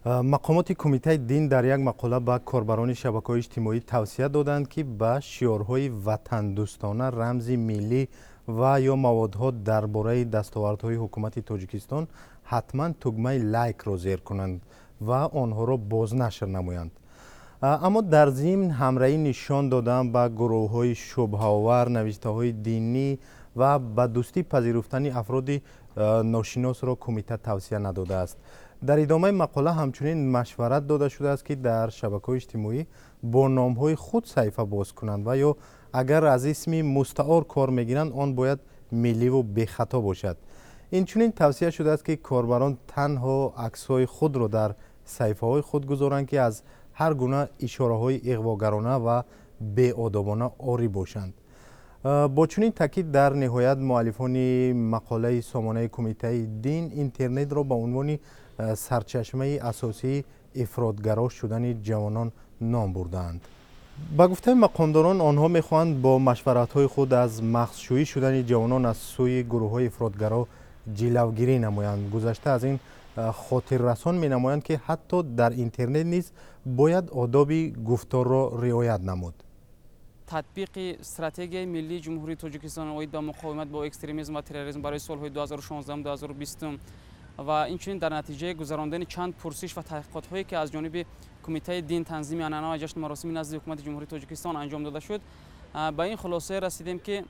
Мақомоти Кумитаи дин дар як мақола ба корбарони шабакаҳои иҷтимоӣ тавсия доданд, ки ба шиорҳои ватандӯстона, рамзи миллӣ ва ё маводҳо дар бораи дастовардҳои ҳукумати Тоҷикистон ҳатман тугмаи лайкро зер кунанд ва онҳоро бознашр намоянд. Аммо дар зимн ҳамраҳӣ нишон додан ба гурӯҳҳои шубҳаовар, навиштаҳои динӣ ва ба дӯстӣ пазируфтани афроди ношиносро кумита тавсия надодааст. Дар идомаи мақола ҳамчунин машварат дода шудааст, ки дар шабакаҳои иҷтимоӣ бо номҳои худ саҳифа боз кунанд ва ё агар аз исми мустаор кор мегиранд, он бояд милливу бехато бошад. Инчунин тавсия шудааст, ки корбарон танҳо аксҳои худро дар саҳифаҳои худ гузоранд, ки аз ҳар гуна ишораҳои иғвогарона ва беодобона орӣ бошанд. Бо чунин таъкид дар ниҳоят муаллифони мақолаи сомонаи Кумитаи дин интернетро ба унвони сарчашмаи асосии ифротгаро шудани ҷавонон ном бурдаанд. Ба гуфтаи мақомдорон, онҳо мехоҳанд бо машваратҳои худ аз мағзшӯӣ шудани ҷавонон аз сӯи гурӯҳҳои ифротгаро ҷилавгирӣ намоянд. Гузашта аз ин, хотиррасон менамоянд, ки ҳатто дар интернет низ бояд одоби гуфторро риоят намуд. Татбиқи Стратегияи миллии Ҷумҳурии Тоҷикистон оид ба муқовимат бо экстремизм ва терроризм барои солҳои 2016-2020 ва инчунин дар натиҷаи гузарондани чанд пурсиш ва таҳқиқотҳое, ки аз ҷониби Кумитаи дин, танзими анъана ва ҷашну маросими назди Ҳукумати Ҷумҳурии Тоҷикистон анҷом дода шуд, ба ин хулосае расидем, ки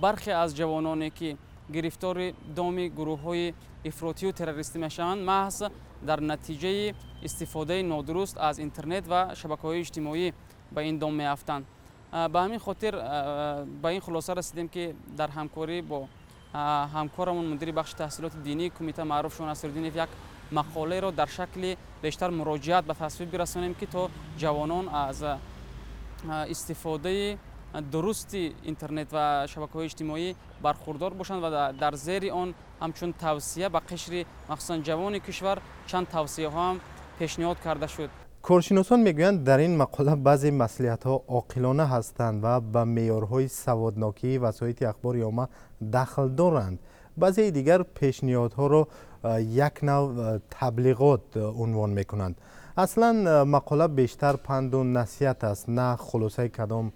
бархе аз ҷавононе, ки гирифтори доми гурӯҳҳои ифротию террористӣ мешаванд, маҳз дар натиҷаи истифодаи нодуруст аз интернет ва шабакаҳои иҷтимоӣ ба ин дом меафтанд. Ба ҳамин хотир ба ин хулоса расидем, ки дар ҳамкорӣ бо ҳамкорамон, мудири бахши таҳсилоти динии кумита Маъруфшо Насриддинов, як мақолаеро дар шакли бештар муроҷиат ба тасвиб бирасонем, ки то ҷавонон аз истифодаи дурусти интернет ва шабакаҳои иҷтимоӣ бархурдор бошанд ва дар зери он ҳамчун тавсия ба қишри махсусан ҷавони кишвар чанд тавсияҳо ҳам пешниҳод карда шуд. Коршиносон мегӯянд, дар ин мақола баъзе маслиҳатҳо оқилона ҳастанд ва ба меъёрҳои саводнокии васоити ахбори омма дахл доранд. Баъзеи дигар пешниҳодҳоро як нав таблиғот унвон мекунанд. Аслан мақола бештар панду насиҳат аст, на хулосаи кадом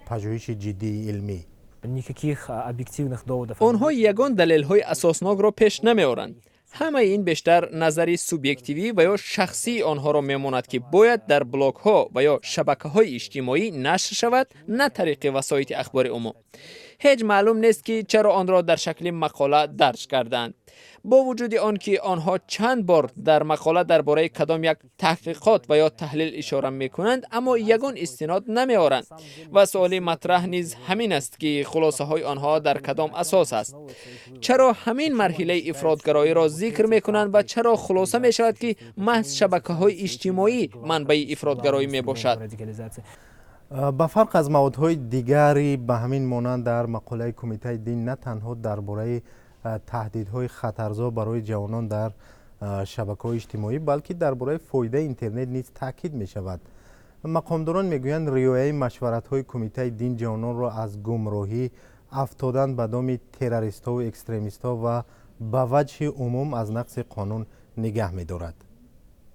пажӯҳиши ҷиддии илмӣ. Никаких объективных доводов. Онҳо ягон далелҳои асоснокро пеш намеоранд. Ҳамаи ин бештар назари субъективӣ ва ё шахсии онҳоро мемонад, ки бояд дар блогҳо ва ё шабакаҳои иҷтимоӣ нашр шавад, на тариқи васоити ахбори умум. Ҳеҷ маълум нест, ки чаро онро дар шакли мақола дарҷ кардаанд, бо вуҷуди он ки онҳо чанд бор дар мақола дар бораи кадом як таҳқиқот ва ё таҳлил ишора мекунанд, аммо ягон истинод намеоранд. Ва суоли матраҳ низ ҳамин аст, ки хулосаҳои онҳо дар кадом асос аст? Чаро ҳамин марҳилаи ифротгароиро зикр мекунанд ва чаро хулоса мешавад, ки маҳз шабакаҳои иҷтимоӣ манбаи ифротгароӣ мебошад? Ба фарқ аз маводҳои дигари ба ҳамин монанд, дар мақолаи Кумитаи дин на танҳо дар бораи таҳдидҳои хатарзо барои ҷавонон дар шабакаҳои иҷтимоӣ, балки дар бораи фоидаи интернет низ таъкид мешавад. Мақомдорон мегӯянд, риояи машваратҳои Кумитаи дин ҷавононро аз гумроҳӣ, афтодан ба доми террористҳову экстремистҳо ва ба ваҷҳи умум аз нақзи қонун нигаҳ медорад.